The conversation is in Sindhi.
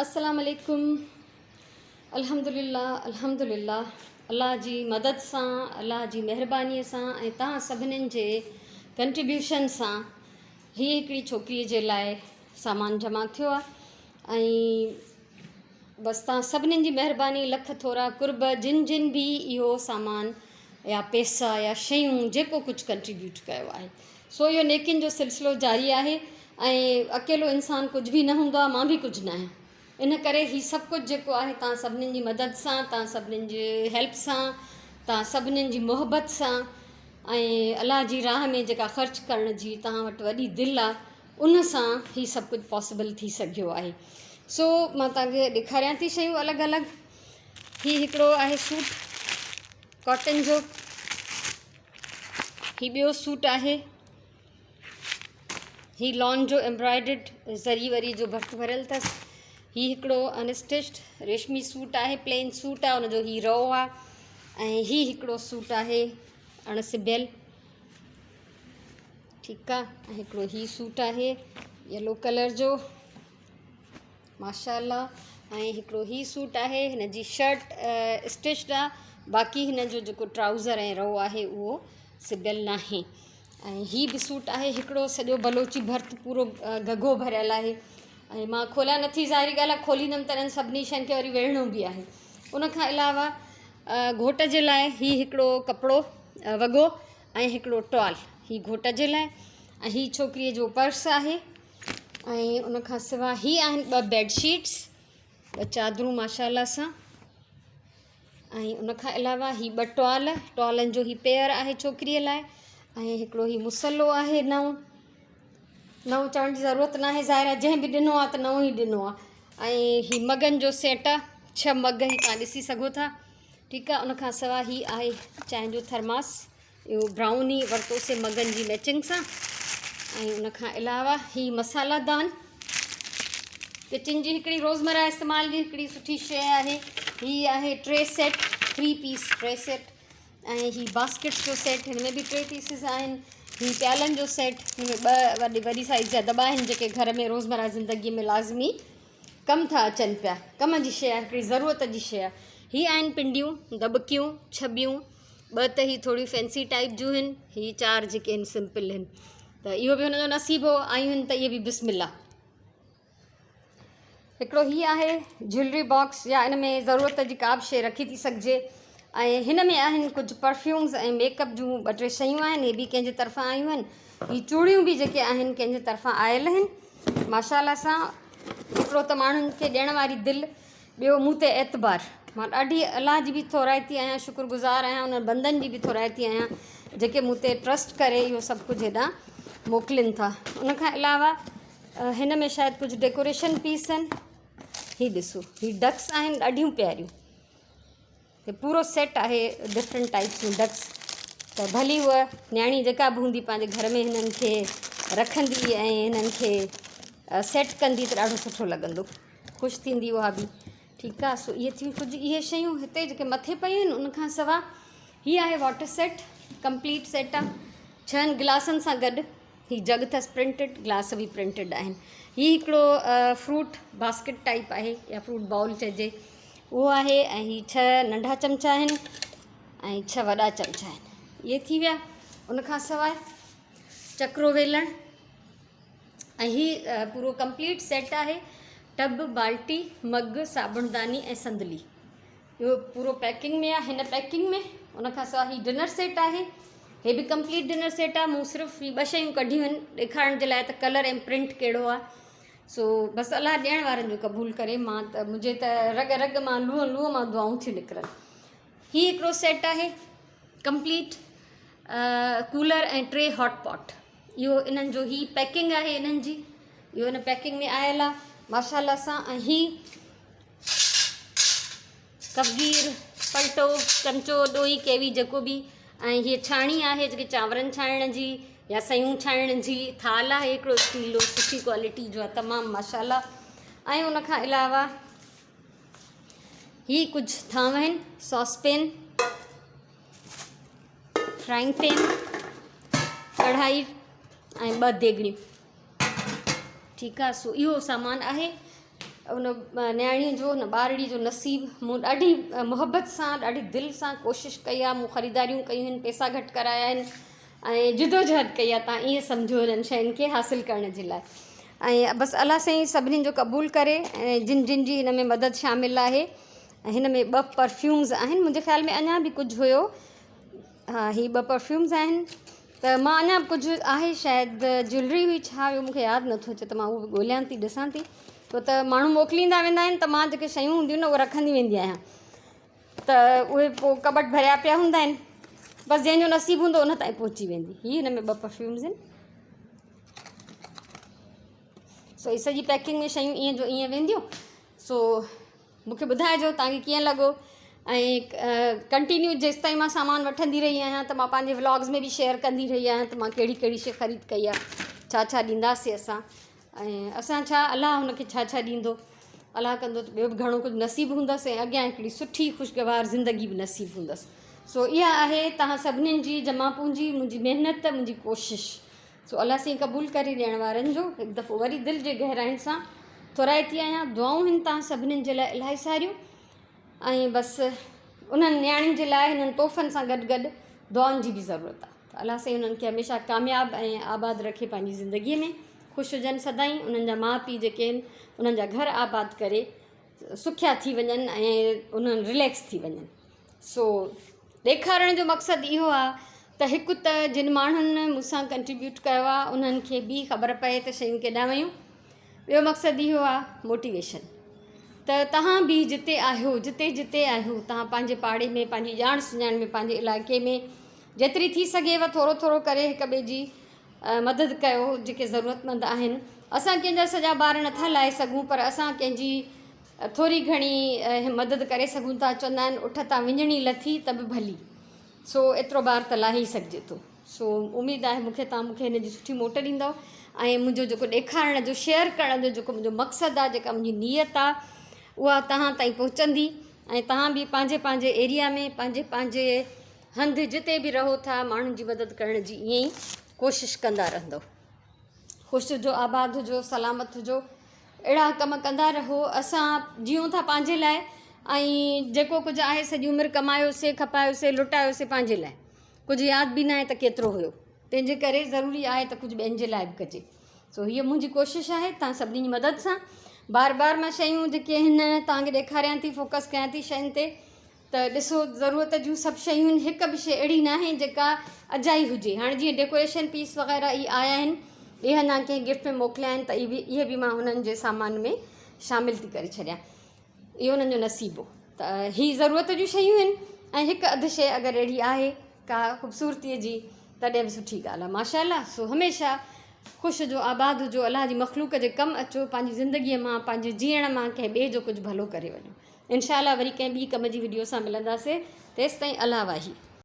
السلام عليڪم الحمدلله الحمدلله الله جي مدد سان الله جي مهرباني سان ۽ توهان سڀنين جي ڪنٽريبيوشن سان هي هڪڙي ڇوڪري جي لاء سامان جمع ٿيو آهي ۽ بس توهان سڀنين جي مهرباني لک ٿورا قرب جن جن به اهو سامان يا پيسا يا شيون جيڪو ڪجهه ڪنٽريبيوٽ ڪيو آهي سو اهو نيڪين جو سلسلو جاري آهي ۽ اڪيلو انسان ڪجهه به نه هوندو آهي مان به ڪجهه نه آهيان ان ڪري هي سڀ ڪجهه جيڪو آهي توهان سڀنين جي مدد سان توهان سڀنين جي هيلپ سان توهان سڀنين جي محبت سان ۽ الله جي راهه ۾ جيڪا خرچ ڪرڻ جي توهان وٽ وڏي دل آهي ان سان هي سڀ ڪجهه پاسبل ٿي سگهيو آهي سو مان توهان کي ڏيکاريان ٿي شيون الڳ الڳ هي هڪڙو آهي سوٽ ڪاٽن جو هي ٻيو سوٽ آهي. هي لان جو ايمبرائڊرڊ زري وري جو ڀرت ڀريل اٿس. هي هڪڙو ان اسٽچڊ ريشمي سوٽ آهي پلين سوٽ آهي ان جو هي رئو آهي ۽ هي هڪڙو سوٽ آهي اڻ سبيل ٺيڪ آهي ۽ هڪڙو هي سوٽ آهي يلو ڪلر جو. ماشاءالله ۽ هڪڙو هي سوٽ آهي هن جي شرٽ اسٽچڊ آ باقي هن جو جيڪو ٽرائوزر ۽ رئو آهي اهو سبيل ناهي ۽ هي به سوٽ آهي هڪڙو سڄو بلوچي ڀرت پورو گهگهو ڀريل آهي ۽ مان کوليان نٿي ظاهري ڳالهه آهي کوليندم ته انهن سڀني شين کي وري ويڙهڻو به آهي ان کان علاوه گهوٽ جي لاء هي هڪڙو ڪپڙو وڳو ۽ هڪڙو ٽوال هي گهوٽ جي لاء ۽ هي ڇوڪريء جو پرس آهي ۽ ان کان سواء هي آهن ٻه بيڊ شيٽس ٻه چادرون ماشاء الله سان ۽ ان کان علاوه هي ٻه ٽوال ٽوالن جو هي پيئر آهي ڇوڪريء لاء ۽ هڪڙو هي مصلو آهي نئون نئون چوڻ جي ضرورت ناهي ظاهر آهي جنهن به ڏنو آهي ته نئون ئي ڏنو آهي ۽ هي مگن جو سيٽ آهي ڇهه مگ هي توهان ڏسي سگهو ٿا ٺيڪ آهي ان کان سواء هي آهي چانهه جو ٿرماس اهو برائون ئي ورتوسي مگن جي ميچنگ سان ۽ ان کان علاوه هي مسالا دان ڪچن جي هڪڙي روزمره استعمال جي هڪڙي سٺي شيء آهي هي آهي ٽي سيٽ 3 پيس ٽي سيٽ ۽ هي باسڪيٽس جو سيٽ هن ۾ به ٽي پيسز آهن هي پيالن جو سيٽ هن ۾ ٻه وڏي وڏي سائيز جا دٻا آهن جيڪي گهر ۾ روزمره زندگي ۾ لازمي ڪم ٿا اچن پيا ڪم جي شيء آهي هڪڙي ضرورت جي شيء آهي هي آهن پنڊيون دٻڪيون ڇٻيون ٻه ته هي ٿوريون فينسي ٽائيپ جون هن هي چار جيڪي هن سمپل هن ته اهو به هن جو نصيب هو آيون هن ته اهي به بسم الله هڪڙو هي آهي جيولري باڪس يا ان ۾ ضرورت جي ڪا به شيء رکي ٿي سگهجي ۽ هن ۾ آهن ڪجهه پرفيومز ۽ ميڪ اپ جون ٻه ٽي شيون آهن هي به ڪنهن جي طرفان آيون آهن هي چوڙيون به جيڪي آهن ڪنهن جي طرفان آيل آهن ماشاء الله سان هڪڙو ته ماڻهن کي ڏيڻ واري دل ٻيو مون تي اعتبار. مان ڏاڍي الله جي به ٿورائتي آهيان، شڪر گذار آهيان، انهن بندن جي به ٿورائتي آهيان جيڪي مون تي ٽرسٽ ڪري اهو سڀ ڪجهه هيڏانهن موڪلين ٿا. ان کان علاوه هن ۾ شايد ڪجهه ڊيڪوريشن پيس آهن. هي ڏسو هي ڊڪس آهن ڏاڍيون پياريون. هي پورو سيٽ آهي ڊفرنٽ ٽائپس جون ڊڪس ته ڀلي هوء نياڻي جيڪا به هوندي پنهنجي گهر ۾ هنن کي رکندي ۽ هنن کي سيٽ ڪندي ته ڏاڍو سٺو لڳندو خوش ٿيندي اها به ٺيڪ آهي سو اهي ٿيون ڪجهه اهي شيون هتي جيڪي مٿي پيون آهن ان کان سواء هي آهي واٽر سيٽ ڪمپليٽ سيٽ آهي ڇهن گلاسن سان گڏ هي جڳ اٿس پرنٽيڊ گلاس به پرنٽيڊ آهن هي هڪڙو فروٽ باسڪيٽ ٽائپ آهي يا فروٽ بائول چئجي اهو آهي ۽ هي ڇهه ننڍا چمچا آهن ۽ ڇهه وڏا چمچا آهن اهي ٿي ويا ان کان سواء چڪرو ويلڻ ۽ هي پورو ڪمپليٽ سيٽ آهي ٽب بالٽي مگ صابڻ داني ۽ صندلي اهو پورو پيڪنگ ۾ آهي هن پيڪنگ ۾ ان کان سواء هي ڊنر سيٽ آهي هي به ڪمپليٽ ڊنر سيٽ آهي مون صرف هي ٻه شيون ڪڍيون آهن ڏيکارڻ جي لاء ته ڪلر ۽ پرنٽ ڪهڙو آهي سو بس الله ڏيڻ وارن جو قبول ڪري مان ته منهنجي ته رڳ رڳ مان لونء لونء مان دعائون ٿيون نڪرن هي هڪڙو سيٽ آهي ڪمپليٽ ڪولر ۽ ٽي هاٽ پاٽ اهو انهن جو هي پيڪنگ آهي انهن جي اهو ان پيڪنگ ۾ آيل آهي ماشاء الله سان ۽ هي ڪفگير، پلٽو، چمچو، ڏوئي، ڪيوي جيڪو به ۽ هيء ڇاڻي آهي جيڪي چانورن ڇاڻڻ جي يا سيون ڇاڻڻ جي ٿالهه آهي هڪڙو اسٽيل جو سٺي ڪوالٽي جو آهي تمام ماشاء الله ۽ ان کان علاوه هي ڪجهه ٿانو آهن ساس پين فرائنگ پين ڪڙهائي ۽ ٻه ديڳڙيون ٺيڪ آهي سو اهو سامان آهي. ان نياڻيء جو ان ٻارڙي جو نصيب مون ڏاڍي محبت سان ڏاڍي دل سان ڪوشش ڪئي آهي مون خريداريون ڪيون آهن پئسا گهٽ ڪرايا آهن ۽ جدوجهد ڪئي آهي تان ائين سمجهو انهن شين کي حاصل ڪرڻ جي لاء ۽ بس الله سائين سڀني جو قبول ڪري ۽ جن جن جي هن ۾ مدد شامل آهي ۽ هن ۾ ٻه پرفيومز آهن منهنجي خيال ۾ اڃا به ڪجهه هيو ها هي ٻه پرفيومز آهن ته مان اڃا به ڪجهه آهي شايد جيولري هئي ڇا هيو مونکي ياد نٿو اچي ته مان اهو به ڳوليان ٿي ڏسان ٿي ڇو ته ماڻهو موڪليندا ويندا آهن ته مان جيڪي شيون هونديون آهن اهي رکندي ويندي آهيان ته اهي پوء ڪٻٽ ڀريا پيا هوندا آهن بس جنهن جو نصيب هوندو ان تائين پهچي ويندي هي هن ۾ ٻه پرفيومز آهن سو هي سڄي پيڪنگ ۾ شيون ائين جو ائين وينديون سو مون کي ٻڌائجو توهان کي ڪيئن لڳو ۽ ڪنٽينيو جيستائين مان سامان وٺندي رهي آهيان ته مان پنهنجي ولاگز ۾ به شيئر ڪندي رهي آهيان ته مان ڪهڙي ڪهڙي شي خريد ڪئي آهي ڇا ڇا ڏينداسي اسان ۽ اسان ڇا الله هن کي ڇا ڇا ڏيندو الله ڪندو ته ٻيو به گهڻو ڪجهه نصيب هوندس ۽ اڳيان هڪڙي سٺي خوشگوار زندگي به نصيب هوندس سو اها آهي توهان سڀنين جي جمع پونجي منهنجي محنت منهنجي ڪوشش سو الله سائين قبول ڪري ڏيڻ وارن جو هڪ دفعو وري دل جي گهراين سان ٿورائتي آهيان دعائون هن تان سڀنين جي لاء الاهي ساريون ۽ بس انهن نياڻين جي لاء هنن تحفن سان گڏ گڏ دعائن جي به ضرورت آهي ته الله سائين انهن کي هميشه ڪامياب ۽ آباد رکي پنهنجي زندگي ۾ خوش هجن سدائين انهن جا ماء پيء جيڪي آهن انهن جا گهر آباد ڪري سکيا ٿي وڃن ۽ انهن رليڪس ٿي وڃن سو ڏيکارڻ جو مقصد اهو آ ته هڪ ته جن ماڻهن مون سان ڪنٽريبيوٽ ڪيو آ انهن کي به خبر پئي ته شيون ڪيڏانهن ويون ٻيو مقصد اهو آ موٽيويشن ته توهان به جتي آهيو جتي جتي آهيو توهان پنهنجي پاڙي ۾ پنهنجي ڄاڻ سڃاڻ ۾ پنهنجي علائقي ۾ جيتري ٿي سگهيو ٿورو ٿورو ڪري هڪ ٻئي جي مدد ڪيو جيڪي ضرورتمند آهن اسان ڪنهن جا سڄا بار نٿا لاهي سگهون پر اسان ڪنهن جي ٿوري گهڻي مدد ڪري سگهون ٿا چوندا آهن اٺ تان وڃڻي لٿي ته به ڀلي سو ايترو بار ته لاهي ئي سگهجي ٿو سو اميد آهي مونکي تان مونکي هن جي سٺي موٽ ڏيندؤ ۽ منهنجو جيڪو ڏيکارڻ جو شيئر ڪرڻ جو جيڪو منهنجو مقصد آهي جيڪا منهنجي نيت آهي اها توهان تائين پهچندي ۽ توهان به پنهنجي پنهنجي ايريا ۾ پنهنجي پنهنجي هنڌ جتي به رهو ٿا ماڻهن جي مدد ڪرڻ جي ائين ئي ڪوشش ڪندا رهندؤ خوش هجو آباد هجو سلامت هجو اهڙا ڪم ڪندا رهو اسان جيئون ٿا پنهنجي لاء ۽ جيڪو ڪجهه آهي سڄي عمر ڪمايوسي کپايوسي لٽايوسي پنهنجي لاء ڪجهه ياد به ناهي ته ڪيترو هيو تنهن جي ڪري ضروري آهي ته ڪجهه ٻين جي لاء به ڪجي سو هيء منهنجي ڪوشش آهي تان سڀني جي مدد سان بار بار مان شيون جيڪي آهن توهان کي ڏيکاريان ٿي فوڪس ڪيان ٿي شين تي ته ڏسو ضرورت جون سڀ شيون آهن هڪ به شيء اهڙي ناهي جيڪا اجائي هجي هاڻي جيئن ڊيڪوريشن پيس وغيره اهي آيا آهن ٻئي هنڌان ڪنهن گفٽ ۾ موڪليا آهن ته اهي به اهي به مان انهن جي سامان ۾ شامل ٿي ڪري ڇڏيان اهو انهن جو نصيب هو ته هي ضرورت جون شيون آهن ۽ هڪ اڌ شيء اگر اهڙي آهي ڪا خوبصورتيء جي تڏهن به سٺي ڳالهه آهي ماشاء الله سو هميشه خوش هجو آباد هجو الله جي مخلوق جي ڪم اچو پنهنجي زندگيء مان پنهنجي جيئڻ مان ڪنهن ٻئي جو ڪجهه ڀلو ڪري وڃو انشاء الله وري ڪنهن ٻي ڪم جي وڊيو سان ملنداسي تيستائين الله واهي.